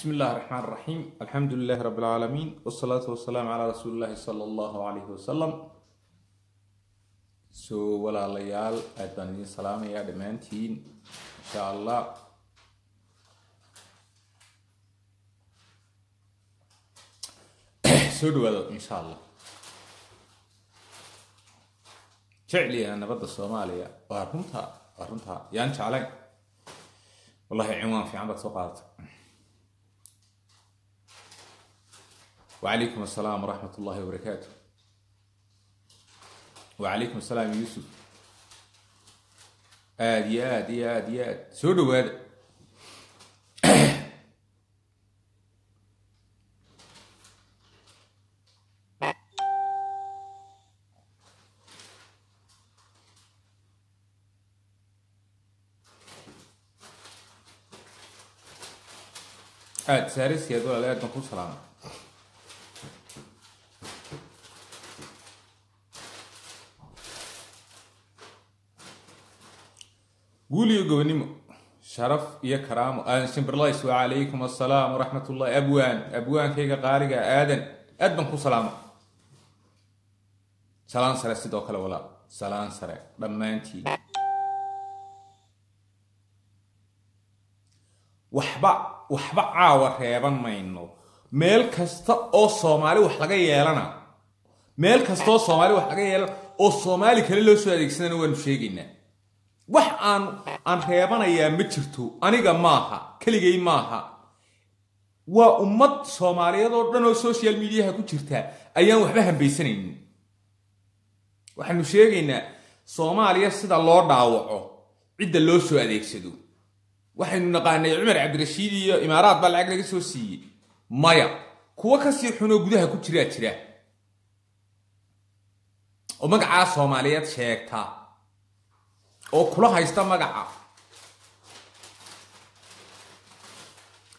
بسم الله الرحمن الرحيم، الحمد لله رب العالمين، والصلاة والسلام على رسول الله صلى الله عليه وسلم. So walaalayaal, aad baan idin salaamayaa dhammaantiin, insha Allah. Soo dhawaado, insha Allah. Jecliyaa nabadda Soomaaliya, waa runta, waa runta. Yaan jeclayn? Wallahi cinwaan fiican baad soo qaadatay. وعليكم السلام ورحمة الله وبركاته. وعليكم السلام يوسف. Aad iyo aad iyo aad iyo aad soo dhawaada. Aad saarisiyaad walaal, aad baan ku salaamay. Guul iyo gobonimo, sharaf iyo karaamo. Aadan Shimberlays, wacalaykum assalaam waraxmat ullahi. Abwaan, abwaankayga qaaliga Aadan, aad baan ku salaama. Salaan sare sidoo kale walaal, salaan sare dhammaantiin. Waxba waxba caawa reeban mayno. Meel kasta oo Soomaali wax laga yeelana, meel kasta oo Soomaali wax laga yeelana oo Soomaali kale loo soo adeegsanana, waanu sheegaynaa. Wax aan reebanayaa ma jirto. Aniga maaha, keligay maaha, waa ummad Soomaaliyeed oo dhan oo social mediaha ku jirta ayaan waxba hambaysanaynin. Waxaanu sheegaynaa Soomaaliya sida loo dhaawaco, cidda loo soo adeegsado. Waxaynu naqaanay Cumar Cabdirashiid iyo Imaaraad baa lacag laga soo siiyey. Maya, kuwo kasii xunoo gudaha ku jiraa jira oo magacaa Soomaaliyeed sheegta oo kula haysta magaca.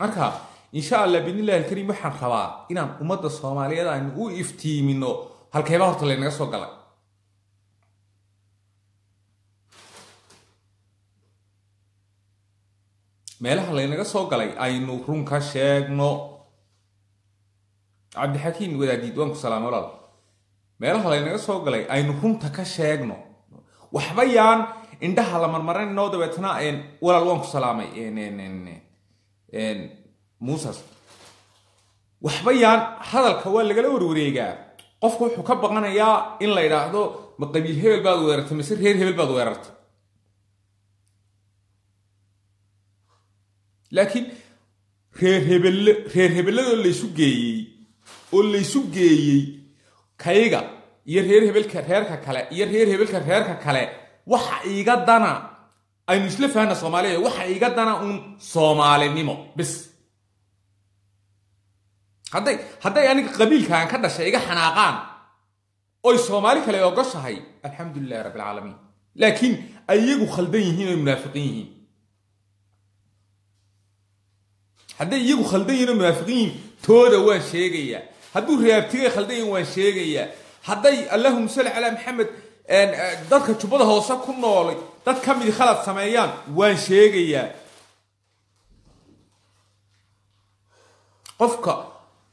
Marka insha Allah, biidnillahi alkariim, waxaan rabaa inaan ummadda Soomaaliyeed aynu u iftiimino halkeeba horta laynaga soo galay. Meelaha laynaga soo galay aynu run ka sheegno. Cabdixakiin Wadaadiid, waan ku salaamay walaal. Meelaha laynaga soo galay aynu runta ka sheegno, waxba yaan indhaha la marmarinno. Dabeetna walaal, waan ku salaamay Muusas. Waxba yaan hadalka waa lagala warwareegaa. Qofku wuxuu ka baqanayaa in la idhaahdo: ma qabiil hebel baad weerartay mise reer hebel baad weerartay? Laakiin reer hebelle, reer hebelladoo laysu geeyey oo laysu geeyey, kayga iyo reer hebelka reerka kale iyo reer hebelka reerka kale, waxa iiga dana aynu isla fahna Soomaaliya. Waxa iiga dana uun Soomaalinimo bis. Hadday aniga qabiilkaan ka dhashay iga xanaaqaan oy Soomaali kale ogoshahay, alxamdu lilahi rabbi alcaalamiin. Laakiin ayagu khaldan yihiin oy munaafiqiin yihiin, hadday iyagu khaldan yihiin oo munaafiqiin yihiin, tooda waan sheegayaa. Hadduu reabtigay khaldan yihiin, waan sheegayaa. Hadday, allahuma salli calaa Maxamed, dadka Jubbada Hoose ku noolay dad ka midi khalad sameeyaan, waan sheegayaa. Qofka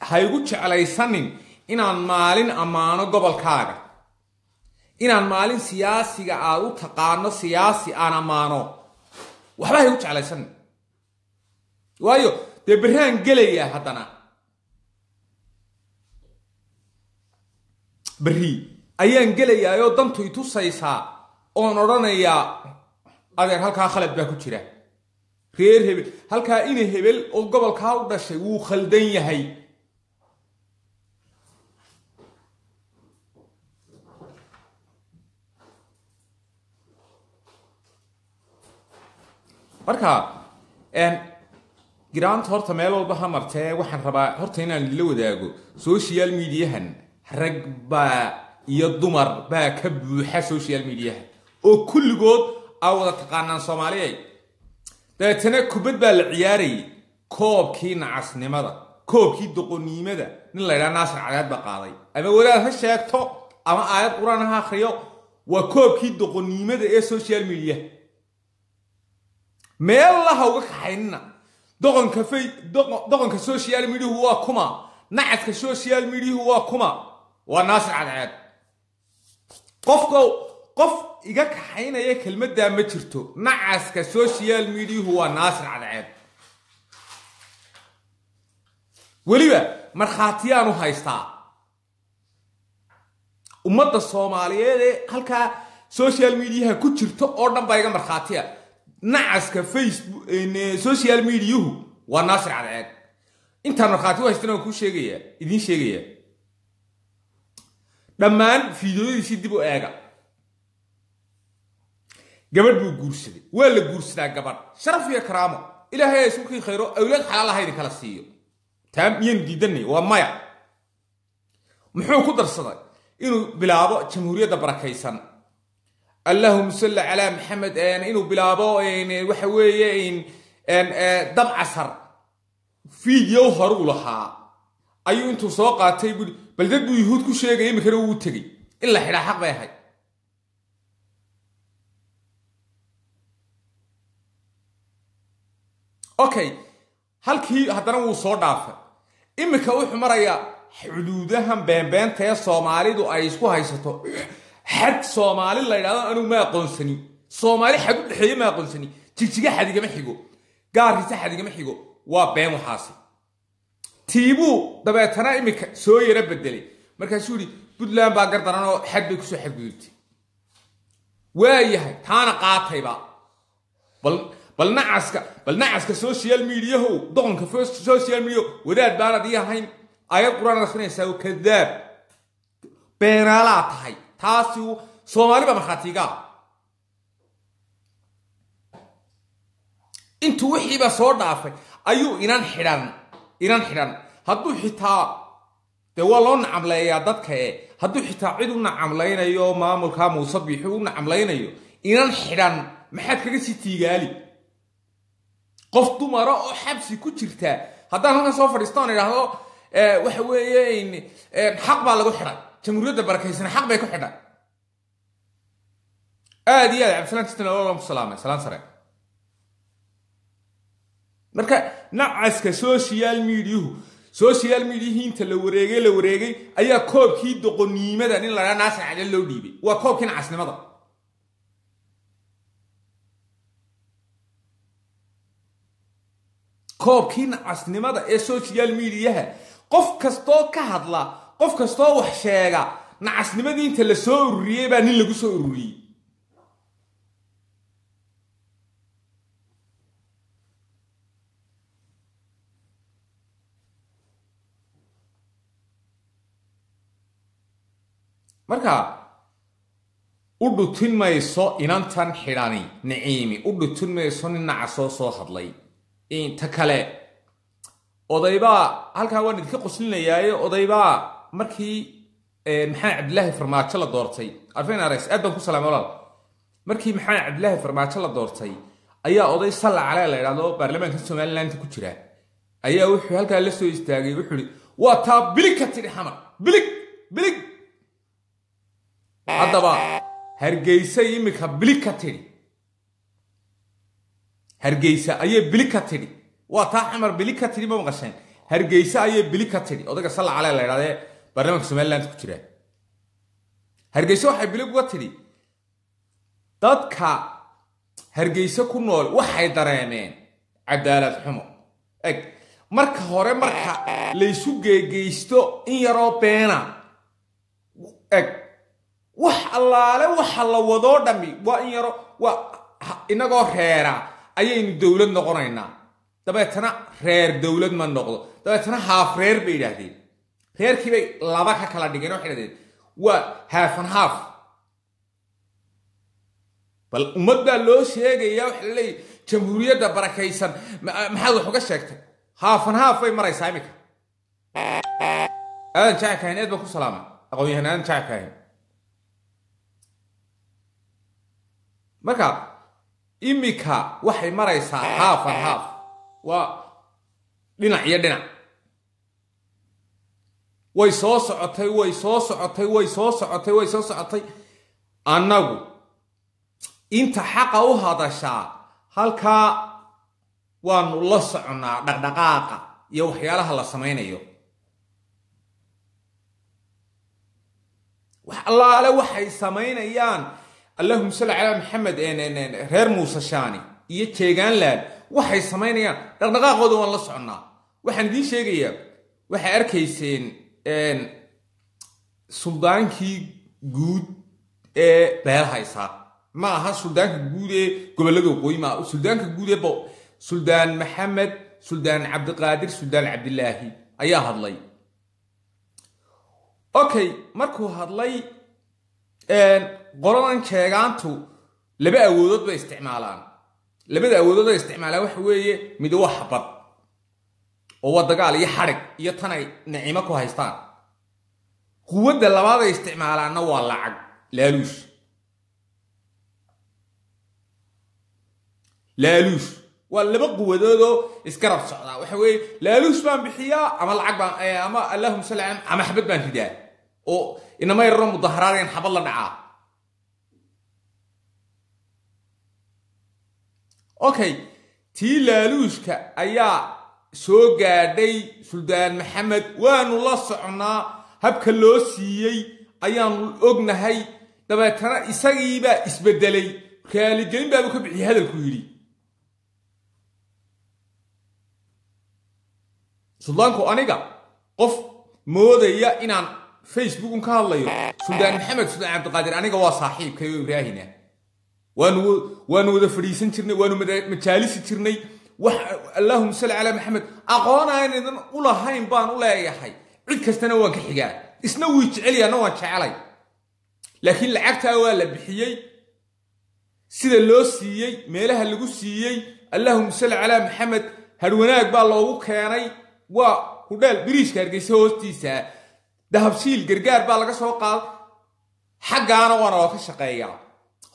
ha igu jeclaysanin inaan maalin ammaano gobolkaaga, inaan maalin siyaasiga aad u taqaano siyaasi aan ammaano, waxba ha igu jeclaysanin. Waayo dee berraan gelayaa, haddana berri ayaan gelayaayoo dantu itusaysaa oon odhanayaa: adeer, halkaa khalad baa ku jira, reer hebel halkaa ina hebel oo gobolkaa u dhashay wuu khaldan yahay. Marka giraanta horta meel walba ha martee, waxaan rabaa horta inaan idila wadaago social mediahan rag baa iyo dumar baa ka buuxa social mediaha oo kulligood aa wada taqaanaan Soomaaliyay. Dabeetana kubad baa la ciyaarayay, koobkii nacasnimada, koobkii doqoniimada. Nin la ydhaha Naasir Cadaad baa qaaday. Ama wadaad ha sheegto ama aayad Qur-aan ha akriyo, waa koobkii doqoniimada ee social media. Meel laha uga kaxaynina. Doqonka fay doqonka social mediahu waa kuma? Nacadka social mediahu waa kuma? Waa Naasir Cadceed. Qofka qof iga kaxaynaya kelmaddaa ma jirto. Nacaska social mediahu waa Naasir Cadceed. Weliba markhaatiyaanu haystaa ummadda Soomaaliyeed ee halkaa social mediaha ku jirto oo dhan baa iga markhaatiya. Nacaska Facebook social mediahu waa Naasir Cadceed. Intaan markhaati u haystana waan kuu sheegayaa, idiin sheegayaa. Dhammaan fiidiyoyadiisii dib u eega. Gabadh buu guursaday. Waa la guursadaa gabadh, sharaf iyo karaamo, Ilaahay isku kii khayro, awlaad xalaal aha idin kala siiyo. Taa miyaynu diidanay? Waa maya. Muxuu ku darsaday? Inuu bilaabo jamhuuriyadda barakaysan, Allahuma salli calaa Maxamed, inuu bilaabo waxa weeye Dabcasar. Video horuu lahaa ayuu intuu soo qaatay bui bal dad buu Yuhuud ku sheegay. Iminkana wuu tegey, in la xidhaa xaq bay ahayd. Okay, halkii haddana wuu soo dhaafay. Iminka wuxuu marayaa xuduudahan beenbeenta ee Soomaalidu ay isku haysato. Xad Soomaali la yidhahdo anigu ma aqoonsani. Soomaali xad u dhexeeye ma aqoonsani. Jigjiga xad igama xigo, Gaarisa xad igama xigo, waa been waxaasi. Tiibuu dabeetana iminka soo yaro bedelay. Markaasuu yihi Puntland baa gardaran oo xad bay kusoo xadgudubtay. Waayahay, taana qaatayba. Bal nacaska social mediahow, doqonka social media, wadaad baanad ii ahayn, aayad Qur-aan akhrinaysaa oo kadaab beenaalaa tahay. Taasi Soomaali baa markhaatiigaa. Intuu wixiiba soo dhaafay ayuu inan xidhan, inan xidhan. Hadduu xitaa dee waa loo nacamleeyaa dadka e, hadduu xitaa cid u nacamlaynayo, maamulkaa Muuse Biixi u nacamlaynayo, inan xidhan maxaad kaga sii tiigaali? Qof dumara oo xabsi ku jirta haddaan halkan soo fadhiisto oon idhaahdo waxa weeye xaq baa lagu xidhay, jamhuuriyadda barakaysan xaq bay ku xidhay. Aad iyo aad Cabdisalaan sistan ku salaamay, salaan sare. Marka nacaska social mediahu, social mediahii inta la wareegay, la wareegay ayaa koobkii doqoniimada nin la dhaha Naasir Cadel loo dhiibay. Waa koobkii nacasnimada. Koobkii nacasnimada ee social mediaha, qof kastoo ka hadla, qof kastoo wax sheega, nacasnimadii inta la soo ururiyey baa nin lagu soo ururiyey. Marka u dhutin mayso inantan xidhani Niciimi, u dhutin mayso nin nacasoo soo hadlay. Inta kale odaybaa halkaa waan idinka qoslinayaaye. Odaybaa markii Maxamed Cabdilaahi Farmaajo la doortay, Arfen Ares, aad baan ku salaamay walaal. Markii Maxamed Cabdilaahi Farmaajo la doortay ayaa oday Salla Calee la idhahdo baarlamaanka Somaliland ku jira ayaa wuxuu halkaa la soo istaagay, wuxuu ihi waa taa bilig ka tidhi Xamar, bilig bilig. Haddaba Hargeysa iminka bilig ka tidhi, Hargeysa ayay bilig ka tidhi. Waa taa Xamar bilig ka tidhi, ma maqasheen? Hargeysa ayay bilig ka tidhi. Odayga Salla Calee la idhahdee baarlamaanka Somaliland ku jira, Hargeysa waxay bilig uga tidhi dadka Hargeysa ku nool waxay dareemeen cadaalad xumo. Eg, marka hore marka laysu geegeysto in yaroo beena, eg, wax allaale waxa la wadoo dhammi waa in yaro. Waa inagoo reera ayaynu dowlad noqonaynaa. Dabeetana reer dowlad ma noqdo. Dabeetana haaf reer bay yidhaahdeen. Reerkii bay laba ka kala dhigeen. Waxay yidhahdeen waa half and half. Bal ummad baa loo sheegaya, waxa la leeyahy jamhuuriyadda barakaysan maxaad wax uga sheegtay? Half and half bay maraysaa iminka. Aadan Jackahin, eed baan ku salaamay, aqoon-yahan Aadan Jackahin. Marka imika waxay maraysaa half and half, waa dhinac iyo dhinac. Way soo socotay, way soo socotay, way soo socotay, way soo socotay. Annagu inta xaqa u hadashaa halkaa Waanu la soconnaa dhaqdhaqaaqa iyo waxyaalaha la samaynayo. Wax allaale waxay samaynayaan, allahuma salli calaa Maxamed, reer Muuse Shaani iyo Jeegaanland waxay samaynayaan dhaqdhaqaaqooda waan la soconnaa. Waxaan idiin sheegayaa, waxay arkayseen suldaankii guud ee beelaha Isaaq. Ma aha suldaanka guud ee gobollada waqooyi, ma suldaanka guud ee Suldaan Maxamed, Suldaan Cabdiqaadir, Suldaan Cabdilaahi ayaa hadlay. Okay, markuu hadlay, qoladan Jeegaantu laba awoodood bay isticmaalaan. Labada awoodood ay isticmaalaan waxa weeye, mid waa xabad oo waa dagaal iyo xadhig iyo tan ay nicimo ku haystaan. Quwadda labaad ay isticmaalaanna waa lacag, laaluush. Laaluush waa laba quwadoodoo isgarab socdaa. Waxa weeye, laaluush baan bixiyaa ama lacag baan ama allahuma salli ala ama xabad baan ridaa oo inama yararo mudaharaadayan xabad la dhacaa. Okay, tii laaluushka ayaa soo gaadhay Suldaan Maxamed. Waanu la soconnaa, habka loo siiyey ayaanu ognahay. Dabeetana isagiibaa isbedelay, raaligelin baabu ka bixiyey hadalku yidhi. Suldaanku, aniga qof moodaya inaan Facebookun ka hadlayo, Suldaan Maxamed Suldaan Cabdiqaadir aniga waa saaxiibkay oo Ibraahina. Waanu wada fadhiisan jirnay, waanu majaalisi jirnay. Wax allahuma salli calaa Maxamed aqoon aan idan u lahayn baan u leeyahay, cid kastana waan ka xigaa, isna wii jecelyaana waan jecelay. Laakiin lacagtaa waa la bixiyey, sida loo siiyey, meelaha lagu siiyey, allahuma salli calaa Maxamed, hadhwanaag baa loogu keenay, waa hudheel biriishka Hargeysa hoostiisa, Dahabshiil gargaar baa laga soo qaaday. Xaggaana waana loo ka shaqeeyaa,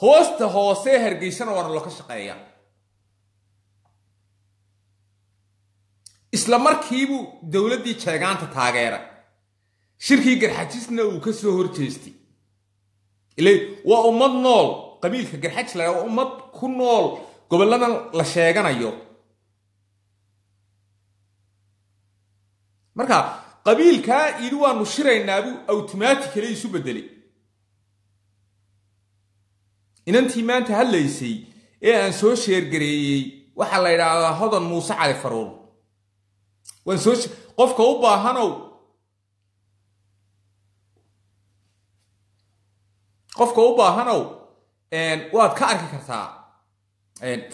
hoosta hoose Hargeysana waana loo ka shaqeeyaa. Isla markiibuu dowladdii Jeegaanta taageeray, shirkii Garxajisna uu ka soo horjeestay. Ile waa ummad nool, qabiilka Garxajis la waa ummad ku nool gobolladan la sheeganayo. Marka qabiilkaa yidhi waanu shiraynaabuu automatically isu bedelay. Inantii maanta hadlaysay ee aan soo sheergareeyey waxaa la yidhaahdaa Hodan Muuse Cali Faruur. Waan soo qofka u baahanow, qofka u baahanow, waad ka arki kartaa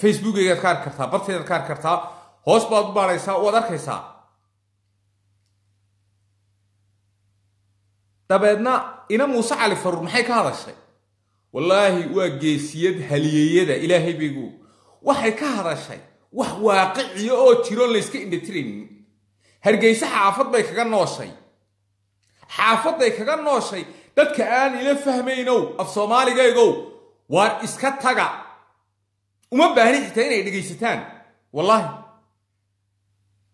Facebookeygaad ka arki kartaa, barteedaad ka arki kartaa, hoos baad u baaraysaa, waad arkaysaa. Dabeedna ina Muuse Cali Faruur maxay ka hadashay? Wallaahi waa geesiyad haliyeyada ilaahay baygu. Waxay ka hadashay wax waaqiciya oo jiroon layska indhatiraynin. Hargeysa xaafad bay kaga nooshay, xaafadday kaga nooshay. Dadka aan ila fahmaynow af soomaaligaygow, waar iska taga, uma baahni xitaa inay dhegaysataan wallaahi.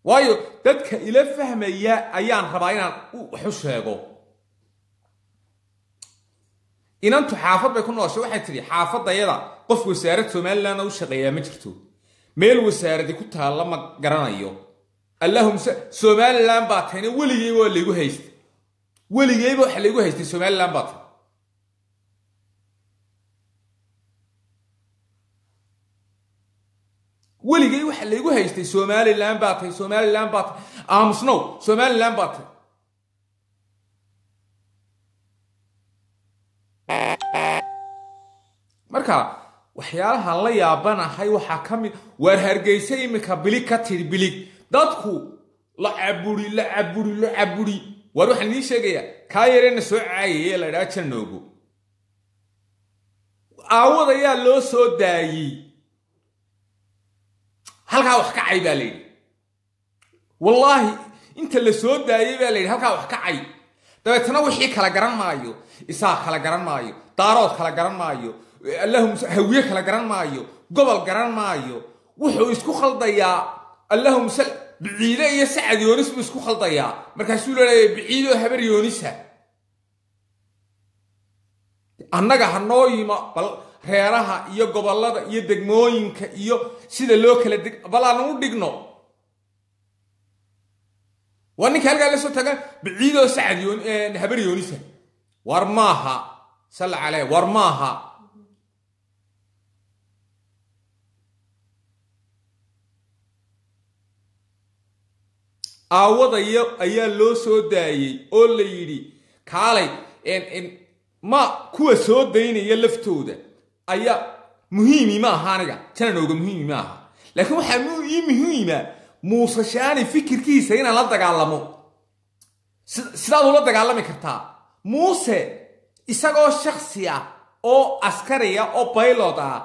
Waayo dadka ila fahmaya ayaan rabaa inaan wax u sheego. Inantu xaafad bay ku nooshay. Waxay tidhi xaafadayada qof wasaarad Somalilandna u shaqeeyaa ma jirto, meel wasaaradi ku taalla ma garanayo. Allahuma Somaliland baa tahayna weligeyba waa laygu haystay, weligeyba waxa laygu haystay Somaliland baa tahay. Weligay waxa laygu haystay Somaliland baa tahay, Somaliland baa tahay, aamusnow, Somaliland baa tahay. Marka waxyaalaha la yaabanahay waxaa ka mid waar Hargeysa iminka bilig ka tidhi, bilig dadku la caburi, la caburi, la caburi. Waar waxaan idiin sheegayaa, kaa yarena soo caayaya la idhaha Janoogo aawad ayaa loo soo daayey, halkaa wax ka cay baa la yidhi. Wallaahi inta la soo daayey baa la yidhi halkaa wax ka cay. Dabeetana wixii kala garan maayo, Isaaq kala garan maayo, Daarood kala garan maayo, allahuma Hawiye kala garan maayo, gobol garan maayo. Wuxuu isku khaldayaa allahuma sal Biciide iyo Sacad Yoonis buu isku khaldayaa. Markaasuu leeyahay Biciido habar Yoonisa annaga ha noo yima. Bal Reeraha iyo gobollada iyo degmooyinka iyo sida loo kala deg bal aanu u dhigno. Waa ninka halkaa la soo taagan biciidoo Sacad Yoon Habar Yoonisa. War maaha, salla caleh, war maaha. Aawadaya ayaa loo soo daayey oo la yidhi kaalay. Ma kuwa soo daynaya laftooda ayaa muhiimi ma aha, aniga jananooga muhiimi ma aha, laakiin waxaa ii muhiima Muuse Shaani fikirkiisa inaan la dagaalamo. Sidaad ula dagaalami kartaa Muuse isagoo shaksi ah oo askariya oo pilot ah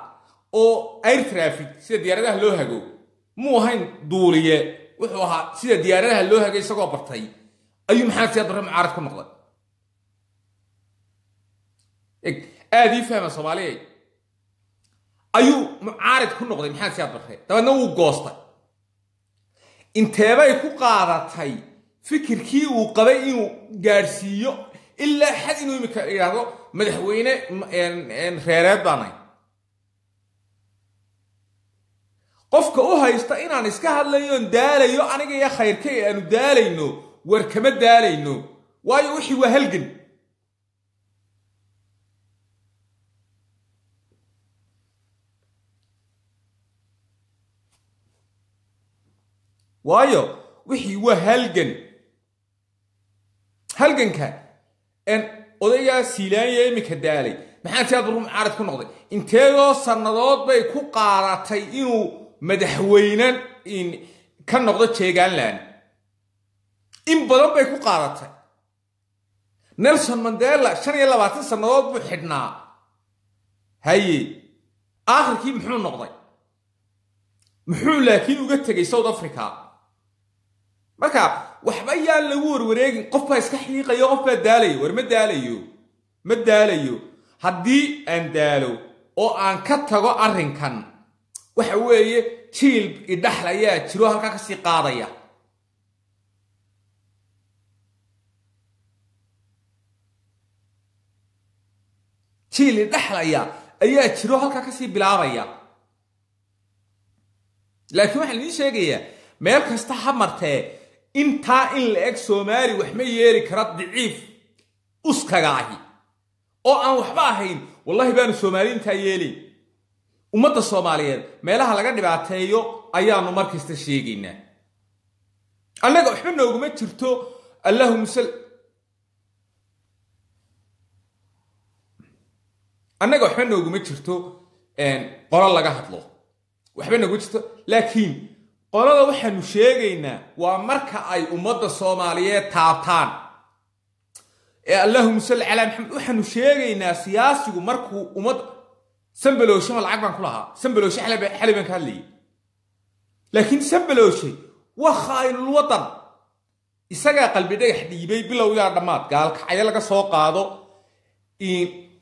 oo air traffic, sida diyaaradaha loo hago, muu ahayn duuliye, wuxuu ahaa sida diyaaradaha loo hagay isagoo bartay ayuu Maxamed Siyaad Barre mucaarad ku noqday. Eg aada ii fahma Soomaaliya, ayuu mucaarid ku noqday Maxamed Siyaad Barre, dabeedna wuu goostay. Inteebay ku qaadatay fikirkii uu qabay inuu gaadhsiiyo ilaa xad inuu imika yidhaahdo madaxweyne reereed baanay? Qofka u haysta inaan iska hadlayo oon daalayo, aniga iyo khayrkay aanu daalayno, war kama daalayno, waayo wixii waa halgan. Waayo wixii waa halgan. Halganka odaygaa Siilaanya iminka daalay Maxamed Siyaad Barru mucaarad ku noqday, inteedoo sannadood bay ku qaadatay inuu madaxweyne ka noqdo Jeegaanland? In badan bay ku qaadatay. Nelson Mandela 25 sannadood buu xidhnaa. Haye, aakhirkii muxuu noqday? Muxuu laakiin uga tegay South Africa? Marka waxba yaan lagu warwareegin. Qof baa iska xiiqayo, qof baa daalayo. War ma daalayo, ma daalayo. Haddii aan daalo oo aan ka tago arrinkan, waxa weeye jiil idhaxlayaa jiro halkaa kasii qaadaya. Jiil idhaxlaya ayaa jiro halkaa kasii bilaabaya. Laakiin waxaan idiin sheegayaa, meel kasta ha martee, intaa in la eg Soomaali wax ma yeeli kara. Daciif uskaga ahi oo aan waxba ahayn, wallahi baanu Soomaali intaa yeelayn. Ummadda Soomaaliyeed meelaha laga dhibaateeyo ayaanu mar kasta sheegaynaa. Annaga waxba nooguma jirto. Allahuma sal, annaga waxba nooguma jirto qolo laga hadlo, waxba nooguma jirto. Laakiin qolada waxaanu sheegaynaa waa marka ay ummadda Soomaaliyeed taabtaan ee allahuma salli calaa Maxamed. Waxaanu sheegaynaa siyaasigu markuu ummad Sambalowshe ma lacag baan ku lahaa. Sambalowshe xalay baan ka hadlayay, laakiin Sambalowshe waa khaa'inul waddan. Isagaa qalbi dhagax dhiibay bilow ilaa dhammaad, Gaalkacyo laga soo qaado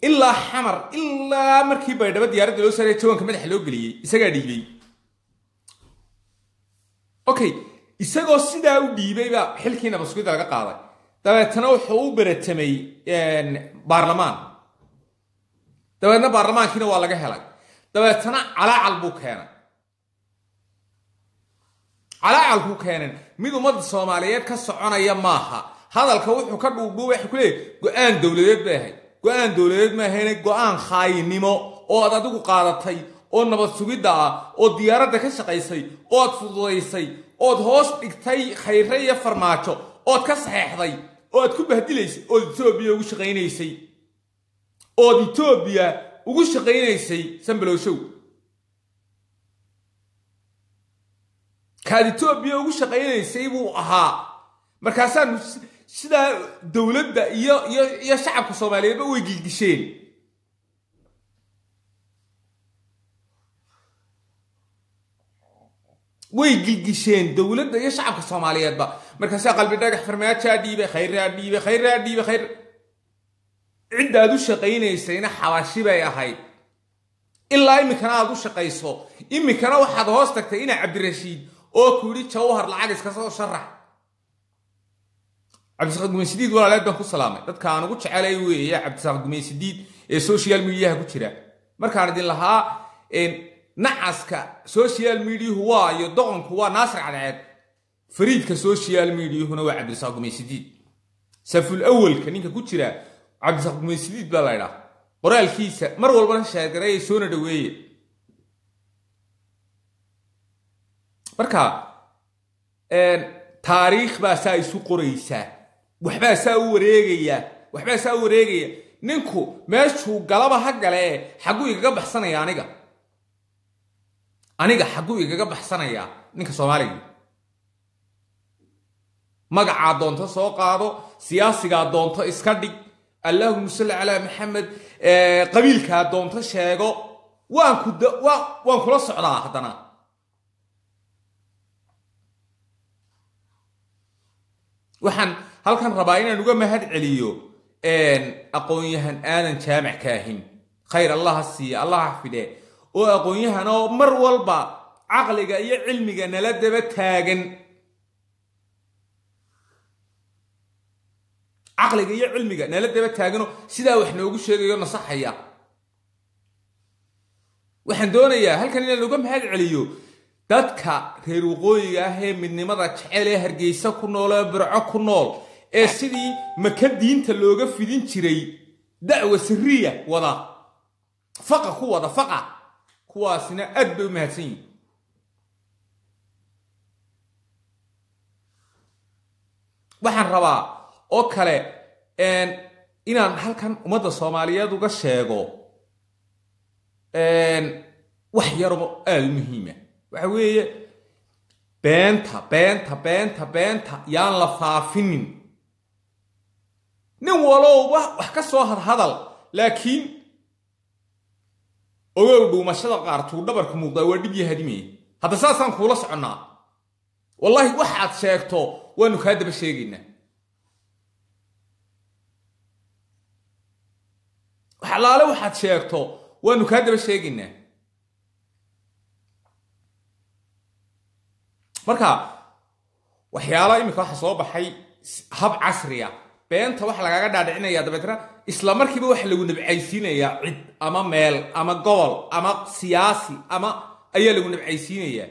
ilaa Xamar, ilaa markii Baydhabo diyaaradda loo saaray jawanka madaxa loo geliyey, isagaa dhiibay. Okay, isagoo sidaa u dhiibay baa xilkii nabasugidda laga qaaday. Dabeetana wuxuu u beratamay baarlamaan, dabeetna baarlamaankiina waa laga helay. Dabeetana calaacal buu keenay. Calaacalkuu keenan mid ummadda Soomaaliyeed ka soconaya maaha. Hadalka wuxuu ka dhuudhuubay, waxa ku leeyahy go-aan dowladeed bay ahayd. Go-aan dowladeed ma ahayne, go-aan khaayinimo oo aad adigu qaadatay oo nabad sugidda ah oo diyaaradda ka shaqaysay oo aad fududaysay ood hoos dhigtay Khayre iyo Farmaajo ood ka saxeexday oo aad ku bahdilaysay ood Etoobiya ugu shaqaynaysay, ood Etoobiya ugu shaqaynaysay. Sambalowshow, kaad Etoobiya ugu shaqaynaysay buu ahaa. Markaasaanu sidaa dowladda iyo shacabka Soomaaliyeedba way gilgisheen. Way gilgisheen dowladda iyo shacabka Soomaaliyeedba. Markaasaa qalbi dhagax Farmaajaa dhiibay, Khayraa dhiibay, Khayraa dhiibay, Khayr. Ciddaad u shaqaynaysayna Xabashi bay ahayd, ilaa iminkana aad u shaqayso. Iminkana waxaad hoos tagtay inaa Cabdirashiid oo ku yidhi Jawhar lacag iska soo sharax. Cabdisaaq Gumaysidiid walaaleed baan ku salaamay. Dadka aan ugu jecelay weeye Cabdisaaq Gumaysidiid ee social mediaha ku jira. Markaan idin lahaa nacaska social mediahu waa iyo doqonku waa Naasir Cadceed, fariidka social mediahuna waa Cabdirasaaq Gumaysidiid. Saful awalka ninka ku jira Cabdirasaaq Gumaysidiid baa la ydhaa. Qoraalkiisa mar walbana sheergareeya, soona dhaweeye. Marka taariikh baa saa isu qoraysaa, waxbaa saa u wareegaya, waxbaa saa u wareegaya. Ninku meeshuu galaba ha galee, xagguu igaga baxsanaya aniga? Aniga xagguu igaga baxsanayaa ninka Soomaaliga? Magacaa doonto soo qaado, siyaasigaa doonto iska dhig, allahuma salli calaa Maxamed, qabiilkaa doonto sheego, waan ku waan kula socdaa. Haddana waxaan halkan rabaa inaan uga mahad celiyo aqoon-yahan Aadan Jaamac Kaahin, khayr Allah ha siiya, Allah ha xafidee, oo aqoon-yahan oo mar walba caqliga iyo cilmiga nala daba taagan, caqliga iyo cilmiga nala daba taaganoo sidaa wax noogu sheegayo, nasaxaya. Waxaan doonayaa halkan inaan uga mahad celiyo dadka reer waqooyiga ah ee midnimada jecel, ee Hargeysa ku nool, ee Burco ku nool, ee sidii Maka diinta looga fidin jiray dacwa siriya wada, faqa ku wada faqa. Kuwaasina aad bay u mahadsan yihin. Waxaan rabaa oo kale inaan halkan ummadda Soomaaliyeed uga sheego wax yaroo aada u muhiima. Waxa weeye, beenta, beenta, beenta, beenta yaan la faafinin. Nin walowba wax ka soo hadhadal, laakiin ogow dhuumashada qaar tuu dhabarka muuqdaa waa dhib yahadimeye. Hadda saasaan kuula soconnaa, wallaahi waxaad sheegto waanu kaa daba sheegaynaa. Wax allaale waxaad sheegto waanu kaa daba sheegaynaa. Marka waxyaala iminka waxa soo baxay hab casriya, beenta waxa lagaaga dhaadhicinaya, dabeetna isla markiiba waxa lagu nabcaysiinayaa cid ama meel ama gobol ama siyaasi ama ayaa lagu nabcaysiinayaa.